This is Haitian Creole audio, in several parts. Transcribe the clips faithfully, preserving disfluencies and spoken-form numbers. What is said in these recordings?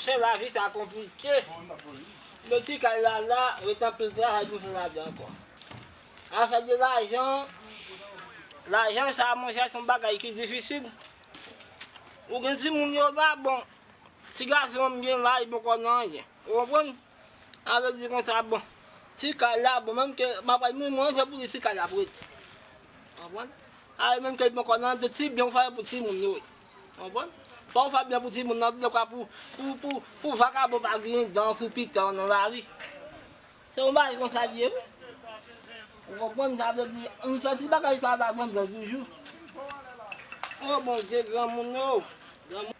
Monchè, lavi sa konplike. Yon ti kay la, la, ret anpil travay pou fè ladan ankò. Afè de lajan, lajan sa, monchè, se yon bagay ki difisil. Ou gen timoun yo la, bon, ti gason m gen la, li poko nan anyen. Ou konprann? Alò di konsa, bon, ti kay la, bon, menm ke m ap al mouri, mwen, se pou li ti kay la pou rete. Konprann? Alò menm ke li poko nan anyen, ti byen ou fè pou timoun yo, wi. Konprann? Fò ou fè byen pou timoun nan, toulèfwa pou, pou, pou, pou vakabon pa genyen dan sou pita w nan lari. Se yon bagay konsa li ye, wi. Ou konprann? Sa vle di, m fè ti bagay sa ladan m toujou. O Bondye, granmoun, o. Granmoun.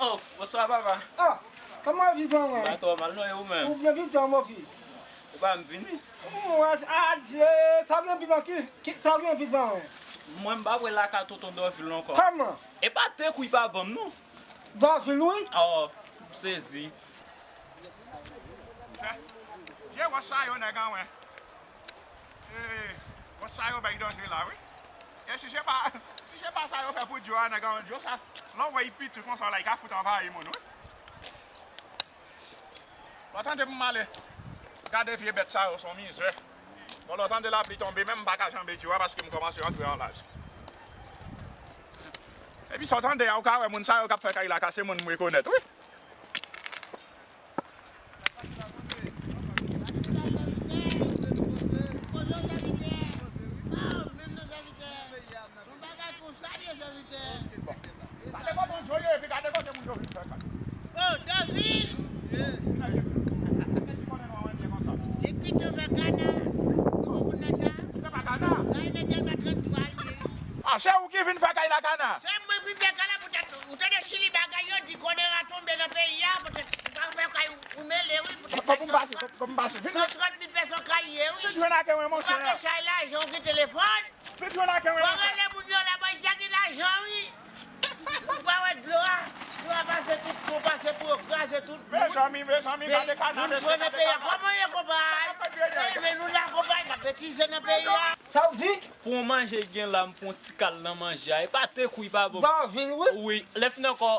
Oh, bonswa, papa. Ah, kòman pitit mwen? Pa twò mal, non, e ou menm? Ou byen, pitit mwen, mon fi? Ou pa m vini? Ou wè, adye, sa gen pitit ki, ki, sa gen pitit mwen? Mwen, m pa wè lakay tonton Dòvil ankò. Kòman? E pa te kou li pa ban m, non. Dòvil, wi. Oh, m sezi. Vye wòch sa yo, nèg an, wè. E, wòch sa yo bay danje la, wi. E si se pa, si se pa sa yo fè pou dyo a, nèg an, dyo sa, lè w wè li piti konsa la, li ka fout anvayi moun, wi. Lè w tande pou m ale gade vye bèt sa yo, se yon mizè. Bon, lè w tande lapli tonbe, menm m pa ka janbe dyo a paske m kòmanse rantre an laj. Epi sa w tande a, ou ka wè moun sa yo k ap fè kay la, ka se moun m rekonèt, wi. Oh, Dòvil! Se ki te fè kana, pou moun nan sa? Se pa kana. Sa e nèg Dèlma trannde twa li ye. Ah, se ou ki vin fè kay la kana? Se mwen ki vin fè kay la poutèt ou tande chili bagay yo di kònè a tonbe nan peyi a, poutèt ou pa fè kay ou mele, wi, poutèt. Kòman m pase? Kòman m pase? San trant mil pèsò kay ye, wi. Vin jwenn ak mwen, monchè. Ou pa gen chay lajan, ou gen telefòn. Vin jwenn ak mwen, monchè. Bon, rele moun yo la, bay sa ki lajan, wi. Ou pa wè dlo a? Dlo a pase tout pon, pase pou yo kraze tout moun. Mezanmi, mezanmi, gade kana, mesye, gade kana. Kòman ye, konpay? Ey, men nou la, konpay, n ap betize nan peyi a. Sa w di? Pou yon manje gen la, m pran ti kal nan manje a. E pa te kou li pa bon. Dòvil, wi. Wi, lè fini ankò,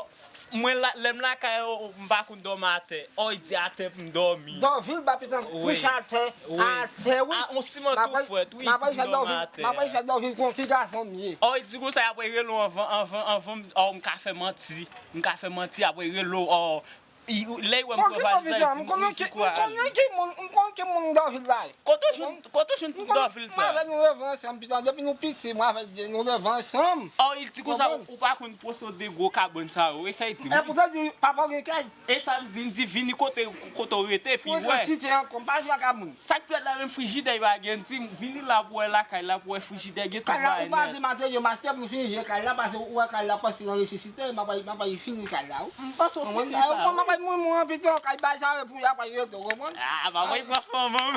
mwen la, lè m lakay, o, m pa konn dòmi atè. O, li di atè pou m dòmi. Dòvil, ba pitan, kouche atè, atè, wi. A, on siman tou frèt, wi, li di pou m dòmi atè. M ap al fè Dòvil kon ti gason m ye. O, li di konsa, y ap rele w anvan, anvan, anvan, o, m ka fè manti. M ka fè manti, apre rele w, o, lè y wè m pran valiz la, y di m, wi, ki kouraj. M konnen ki moun, m konnen ki moun Dòvil la ye. Kote w jwenn, kote w jwenn Dòvil sa? Mwen avè l nou leve ansanm, pitan, depi nou piti, mwen avè l nou leve ansanm. O, li di konsa, ou pa konn pwosede gwo kabann sa yo, e sa y di m. E pou te di, papa w gen kay. E sa m di, m di, vini kote, kote w rete, epi wè. Mwen site ankò, m pa jwe ak moun. Sa k pi rèd la, menm frijidè pa gen, m di, vini la pou wè lakay la, pou wè frijidè gen tout bagay nèt. Kay la, ou pa jwe materyo, m achte pou fini jwe kay la, paske ou wè kay la prèske nan nesesite, m ap al, m ap al fini kay la, wi. M panse w fini sa, wi. M ap al mouri, mouri anpil tan, kay bay sa yo pou y ap al rete, w konprann? Ah, pa mwen pran fanm, mwen.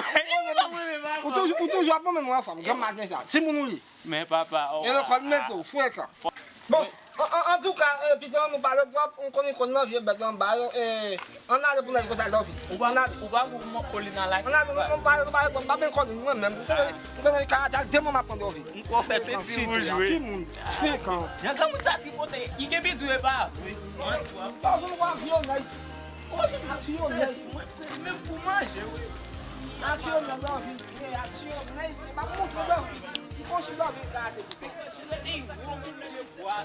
Ou toujou, ou toujou ap pran menm fanm, granm maten sa. Timoun ou ye. Men papa, o. E lekòl mete w frekan. Bon, an, an, antouka, e, pitan, nou pale twòp, ou konn ikòn nan, vye bèt anba yo, e, ann ale pou n al kote Dòvil. Ou pa, ou pa pou mwen kole nan lakay. Ann ale, nou, nou pale, nou pale twòp, m pa byen kole nou menm. Ou tande, ou tande karate ak demen m ap pran Dòvil. M kwè w fè se ti wouj, wi. Ki moun? Frekan. Jan granmoun sa ki pote, li gen bidou e pa? Dòvil, w ap vyole. Dòvil, ap vyole. Mwen se menm pou manje, wi. Ap vyole, Dòvil. E, ap vyole. M ap montre Dòvil. Li konsi Dòvil karate. Ey, gwo moun leve vwa.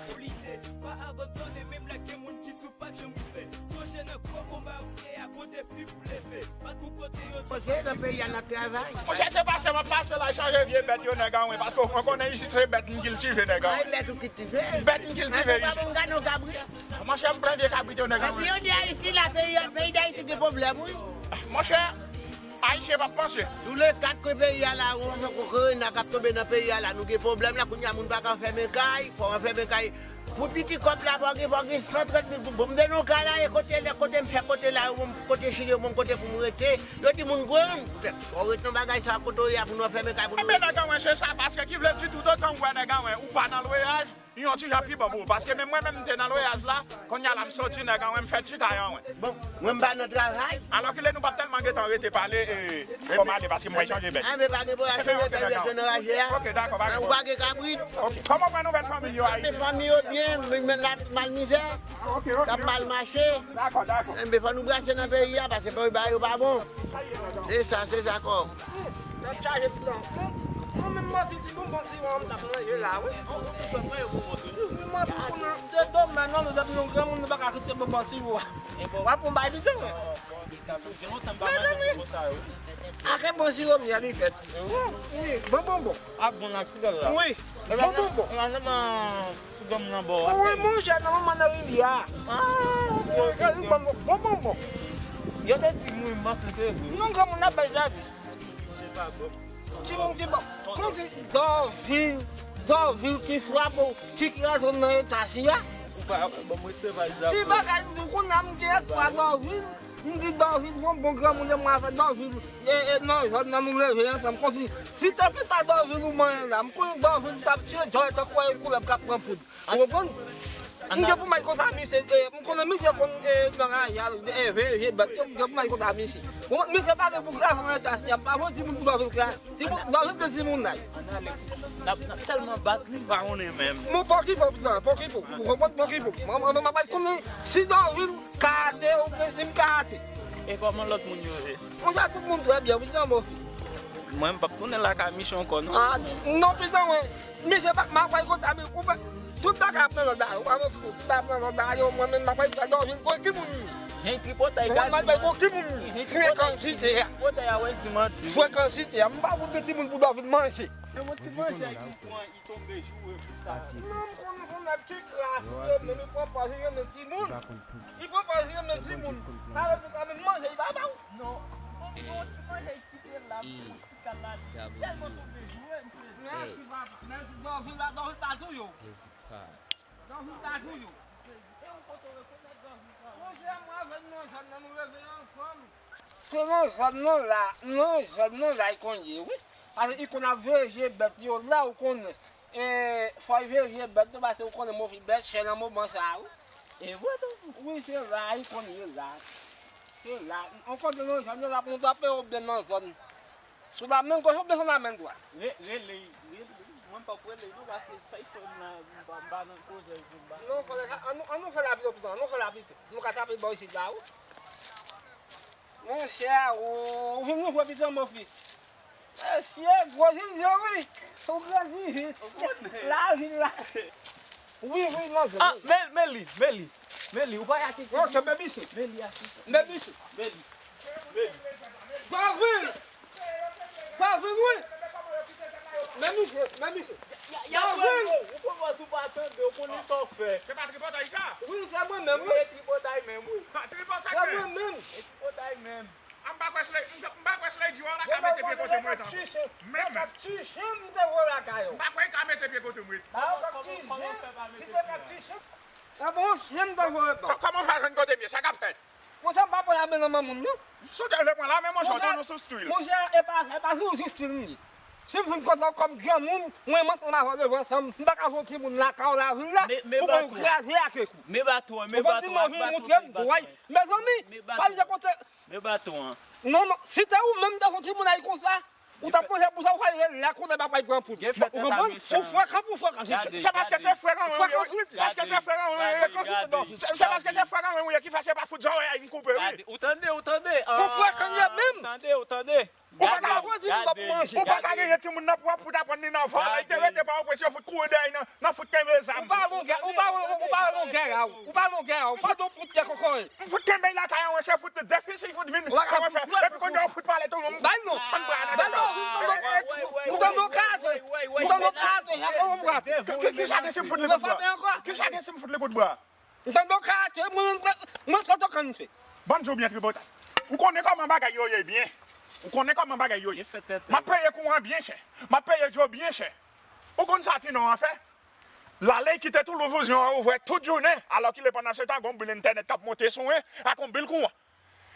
Pa abandone menm lè gen moun ki di w p ap janm rive. Sonje nan gwo konba ou ye a, gwo defi pou leve. Bat pou kote yo di. Monchè, nan peyi a n ap travay. Monchè, se pase m ap pase la chanje vye bèt yo, nèg an, wi, paske w konnen isit se bèt n kiltive, nèg an. Ay, bèt ou kiltive? Bèt n kiltive isit. Monchè, m pran vye kabrit yo, nèg an, wi. Epi yo di Ayiti la, peyi a, peyi Dayiti gen pwoblèm, wi. Monchè, Ayisyen p ap panse. Tou le kat ke peyi a la, yon kokoren nan k ap tonbe nan peyi a la, nou gen pwoblèm la, kounye a moun pa ka fèmen kay, fò w fèmen kay. Pou piti kòb la, fò gen, fò gen san trant mil pou, pou m vin yon kay la, e kote lè, kote m fè, kote la, kote chili, bon, kote pou m rete. Yo di moun grann, poutèt, fò w ret nan bagay sa, kote w ye a, pou nou fèmen kay, pou nou. Enben, nèg an, mwen, se sa, paske ki vle di toutotan w wè nèg an, mwen, ou pa nan lweyaj, Yon ti jan pi bon pou ou, paske menm mwen menm m te nan lweyaj la, kounye a la m soti nèg an wè m fè ti kay an wè. Bon, mwen m pa nan travay. Alòkile nou p ap tèlman gentan rete pale e fò m ale paske m pral chanje bèt. Enben pa gen pwoblèm, chanje bèt, rete nan raje a. Ok, dakò, pa gen pwoblèm. Ou pa gen kabrit? Ok, kòman w pran nouvèl fanmi yo Ayiti? Fanmi yo byen, men la mal mizè. Ok, ok. K ap mal mache. Dakò, dakò. Enben fò nou brase nan peyi a paske peyi ba yo pa bon. Se sa, se sa kò. Tèt chaje pitan. Mwen menm mwen vin ti bonbon siwo an m t ap manje la wi. Mwen vin konnen de domèn nan nou depi nou granmoun nou pa ka kite bonbon siwo a. W ap pran bay pitan wi. Mezanmi. Ake bon siwo m ye li fèt. Wi, bon bonbon. Ap bon ak ti gaz la. Wi, bon bonbon. Ti gòm nan bò a. Wi, monchè, nan manman nan rivyè a. Ah, ok, ok. Bon bonbon. Yo te di mwen manse se vre. Non, granmoun ap bay sèvis. Se pa bon. Timoun ki bon. Konsi Dòvil, Dòvil ki frape w, ki kraze w nan eta si a. Ou pa, bon, mwen se pa sa. Ki bagay, ou konn nan m gen espwa Dòvil. M di Dòvil se yon bon granmoun e mwen avè Dòvil. E, e, nan zòn nan nou leve ansanm konsi. Si te pita Dòvil ou manyen la, m konnen Dòvil t ap tiye djòl tankou yon koulèb k ap pran poud. Ou konprann? M gen pou m al konsa misye, e, m konnen misye konn, e, nan raje a, e, veye bèt, m gen pou m al konsa misye. Ou konprann? Misye pa gen pou kraze nan eta si a, m pa vle di moun pou Dòvil kraze. Timoun, Dòvil gen timoun la. N ap, n ap tèlman bat li, m pa konnen menm. Mon pòkipò, pitan, pòkipò. Ou konprann pòkipò? Mwen, mwen, mwen, mwen, konnen si Dòvil ka ate, ou menm ka ate. E kòman lòt moun yo ye? Monchè, tout moun trè byen, wi, nan mofi. Mwen, m p ap tounen lakay misye ankò, non. Ah, non, pitan, mwen, misye pa, m ap pral konta, men ou pa, tout bagay ap nan lòd la, ou pa mofi, tout bagay ap nan lòd la, yo, mwen menm, m ap pral fè Dòvil, kon ki moun li? Jan tripotay gade. Mwen, m ap pral kon ki moun li? Jan tripotay, jan tripotay a wè l di manti. Frekansite a, m pa vout de timoun pou Dòvil manje. Se yon ti manjay ki pran, li tonbe joure pou sa. Non, m konn, konn nèg ki kras, li menm, li pran pòz, li renmen timoun. Li pran pòz, li renmen timoun. Sa vle di, sa vin manje, li pa ba w. Non, m konn gen yon ti manjay ki te la, pou ti kal la, li tèlman tonbe joure, m te di, mèsi, papa, mèsi, Dòvil la, Dòvil ta touye w. Dòvil ta touye w. E ou kote w rekonèt Dòvil sa? Monchè, mwen avè l nan zòn nan, nou leve ansanm. Se nan zòn nan la, nan zòn nan la, li konn ye, wi. Paske li konn ap veye bèt yo la, ou konnen. E, fò l veye bèt yo, paske ou konnen mofi bèt chè nan moman sa a, wi. E vre tou? Wi, se la, li konn ye la. Se la. Ou konnen nan zòn nan la, pou nou trape yo byen nan zòn. Sou la men goch oubyen sou la men dwat? Re-, rele, rele. Mwen m p ap rele non, paske sa y fè m la, m pa, m pa nan koze, m pa. Non, frè, sa, ann nou, ann nou fè lapito, pitan, ann nou fè lapito. Nou ka trape bò isit la, wi. Monchè, ou, ou vin nou fè pitan, mon fi. Mesye, gwo zizye, wi. Ou grandi vit. Ou konnen. Lavil la. Wi, wi, non, se. Ah, men, men li, men li. Men li, ou pa y asiste. Non, se men misye. Men li asiste. Men misye. Men li. Men li. Dòvil! Dòvil, wi! Men misye, men misye. Dòvil! Ou pran pòz ou pa tande, ou konnen sa w fè. Se pa tripotay sa? Wi, se mwen menm, wi. Wi, tripotay menm, wi. Se mwen menm. E tripotay menm. A, m pa kwè si lè, m pa kwè si lè di w la ka mete pye kote m ret ankò. Menm. M pa kwè l ka mete pye kote m ret. Ba yo kòb ti jen, kite kòb ti jen. Sa bon, jen m te voye ba w. Kò-, kòman w fè jwenn kote m ye? Sa k ap fèt? Monchè, m pa pran lamen nan men moun, non. Si w te vle pran lamen, monchè, w tounen sou stil. Monchè, e pa, e pa sou, sou stil m ye. Si m vin kote w kòm granmoun, mwen, mwen ansanm avè w leve ansanm, m pa ka voye timoun lakay w lavil la, pou mwen kraze ak ekou. Ou konn di non, vin moutre m, dway. Mezanmi, pa di kote. Men baton an. Non, non, si te ou menm te fè yon timoun ay konsa, ou t ap manje pou sa, ou pral rele la konnen pa pral pran poud. Ou konprann? Ou frekan pou frekan. Se paske se frekan, wi, wi. Paske se frekan, wi, wi. Se, se paske se frekan, wi, wi, ki fè se pa fout zòrèy a vin koupe, wi. Ou tande, ou tande. Ou frekan ye menm. Tande, ou tande. Ou pa ka wè di moun ap manje. Ou pa ka genyen timoun nan pou w ap fout aprann li nan vòlè, li te rete pa w prese yo fout kouri dèyè nan, nan fout kenbe zam. Ou pa longè, ou pa, ou pa longè a, ou pa longè a, ou pa don fout tè kokoye. M fout kenbe l lakay an, se fout defisi, fout vin kòman fè. Epi kounye a w fout pale tou, m bay non. Bay non. Ou tande w kate. Ou tande w kate, sa kòman w kate. Ki, ki, ki sa gen si m fout li kout bwa? Ki sa gen si m fout li kout bwa? M tande w kate, mwen, mwen, mwen sot okan m fè. Ban m di w byen, Tripotay. Ou konnen kòman bagay yo ye byen. Ou konnen kòman bagay yo ye. M ap peye kouran byen chè. M ap peye dlo byen chè. Ou konn sa ti non an fè? L ale kite tou louvrizyon an ouvè tout jounen, alòkile pandan se tan, gon bil entènèt k ap monte sou mwen, ak yon bil kouran.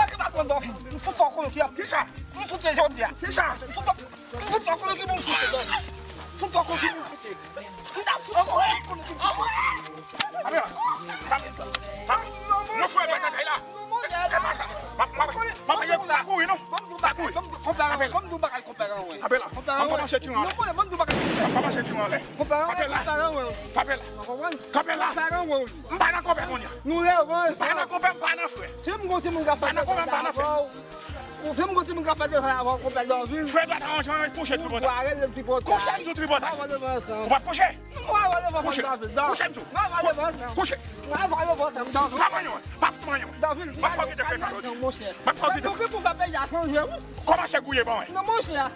Mwen ki pa pran dòf. M fout fò konnen ki, kisa? M fout fè jodi a. Kisa? M fout fò, m fout fò konnen ki moun fout fè dòf. M fout fò konnen ki moun fout fè. M ta fout fò konnen ki moun fout fè. Abela, abela. Mwen fwe batay la. M ap, m ap, m ap, m ap kouri non. M ap kouri. Konpè an, m ap di w bagay, konpè an, wè. Abela, m ap kòmanse tire anlè. M ap kòmanse tire anlè. Konpè an, wè, konpè an, wè. Kanpe la. Konpè an, wè. M pa nan konpè kounye a. Nou revans. M pa nan konpè, m pa nan frè. Si m gon timoun k ap fè de sa avè w, si m gon timoun k ap fè de sa avè w, konpè Dòvil, frè dwat an jan kouche tripotay. Kouche m sou tripotay. Ou pa kouche? Kouche. Kouche m sou. Kouche. Kouche. Pa manyen mwen. Pa manyen mwen. Dòvil, pa fè w kite fè kado. M ap fè w kite fè. Ou gen pou fè peyi a chanje, wi. Kòmanse gouye ban mwen. Non, monchè.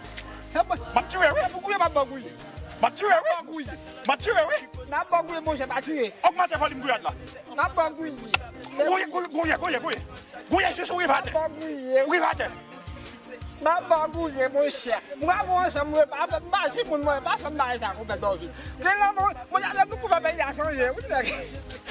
M ap tire, wi. Pou gouye, m ap ban gouye. M ap tire, wi. M ap tire, wi. N ap ban gouye, monchè, pa tire. Ogmante volim gouyad la. N ap ban gouye. Gouye, gouye, gouye, gouye, gouye. Gouye jis ou rive atè. N ap ban gouye, wi. Rive atè. M ap ban gouye, monchè. M ap ban ansanm, mwen pa fè, m pa jimoun, mwen pa fè m bagay sa konpè Dòvil. Gen lè mwen, mwen ale nou pou fè peyi a chanje, wi, nèg.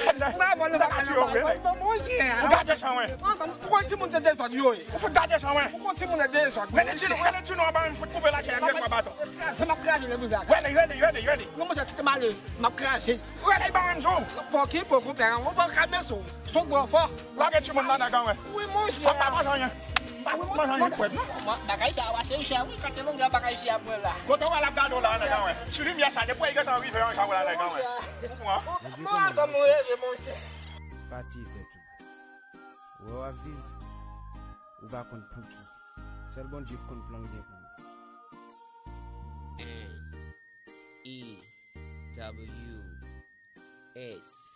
M ap ban nou bagay nan bagay, non, monchè. Ou gate san mwen. Ou konn timoun se dezòd yo ye. Ou fout gate san mwen. Ou konn timoun se dezòd yo ye. Rele timoun, rele timoun anba, m fout koupe lakè ak de twa baton. M ap kraze, m ap kraze lè mizè. Rele, rele, rele, rele. Non, monchè, kite m ale. M ap kraze. Rele ban mwen, m di w. Pòki, pòki, pè, ou pa kraze sou. Sou gwo fò. Lage timoun la nan gan mwen. Wi, monchè. Sa pa manje anyen. Pa manje anyen, kwèd, non. Bagay sa a, se chè, wi, kote nou gen bagay sa a mwen la. Kote w al ap gade w la, nan gan mwen. Ti limyè sa, depi w gentan rive, an jan w la, nan gan mwen. Ou pran. Mwen ansanm nou rele, monchè. Pa tiye tèt ou. Wè w ap viv, ou pa konn pou ki. Sèl Bondye k konn plan l gen pou ou. N E W S.